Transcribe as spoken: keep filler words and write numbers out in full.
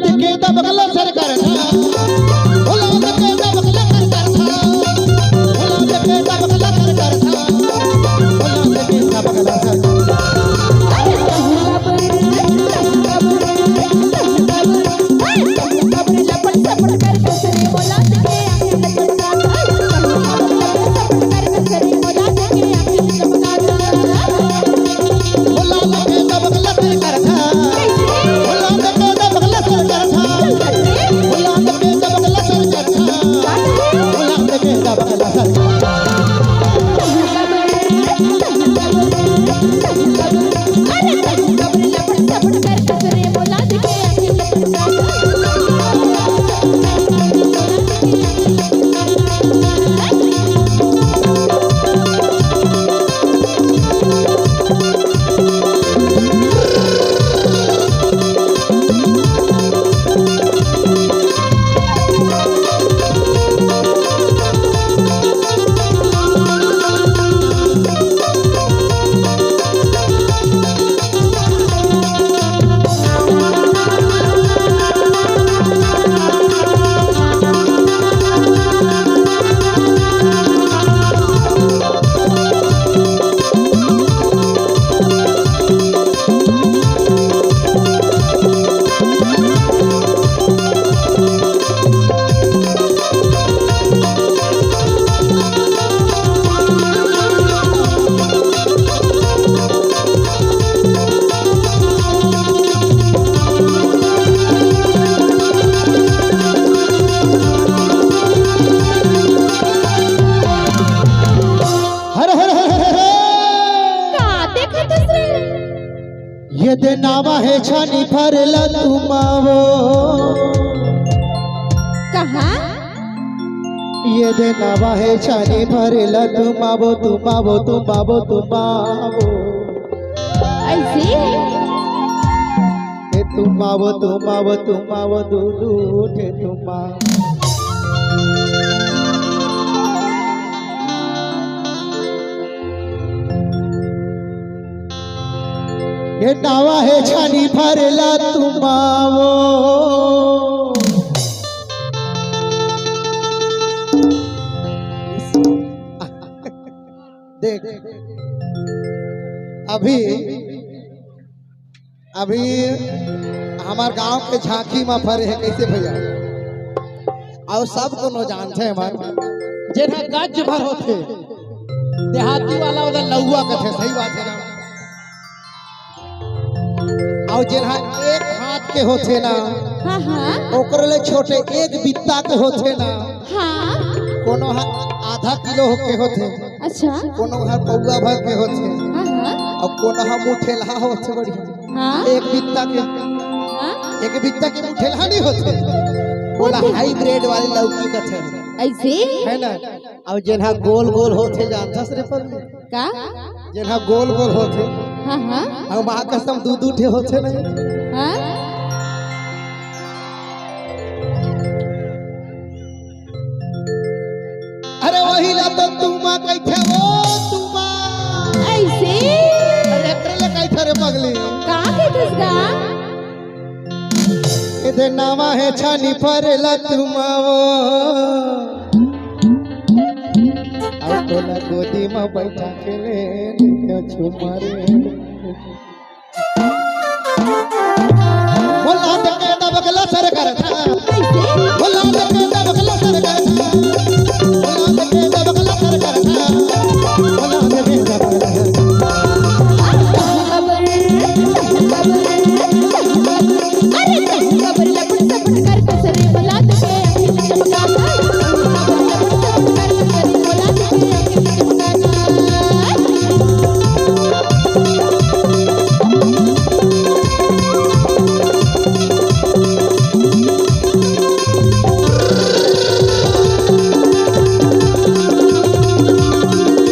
के दबकला सर करथा, भोला के दबकला सर करथा, भोला के दबकला सर करथा, भोला के दबकला सर करथा। हर हर हर हर हर। का देखत हस रे? ये दे नावा हे छानी फरला तुमावो। कहाँ? ये दे नावा हे छानी फरला तुमावो, तुमावो, तुमावो, तुमावो। ऐसे? ए तुमावो, तुमावो, तुमावो, दू दू ठे तुमा। ये नावा हे छानी फरला तुमावो। देख, अभी अभी हमर गांव के झांकी म फरे हे, कइसे भैया? अउ सब कोनो जानथे मन, जेन ह गज भर होथे, देहाती वाला ओला लउवा कथे, सही बात हे ना? अउ जेन ह एक हाथ के होथे ना, हाँ, हाँ। ओकर ले छोटे एक बित्ता के होथे ना, हाँ। कोनो ह आधा किलो के होथे, अच्छा। कोनो ह पौवा भर के होथे, हाँ, हाँ। अउ कोनो ह मुठेलहा होथे बढ़िया। हाँ। एक बित्ता के, हाँ। एक बित्ता के मुठेलहा नहीं होथे, ओला होथे। हाइब्रिड वाली लौकी कथे। ऐसे? है ना? अउ जेन ह गोल गोल होथे, जानथस रे पगली? का? जेन ह गोल गोल होथे। हाँ, हाँ। अउ माँ कसम दू दू ठे होथे नहीं। हाँ। अरे वही ला तो तुमा कहिथे, ओ तुमा। ऐसे? अरे एकरे ले कहिथे रे पगली। का कहिथस गा? एदे नावा हे छानी फरेला तुमावो। अउ तोला गोदी म बैठा के ले, ले छुमा रे।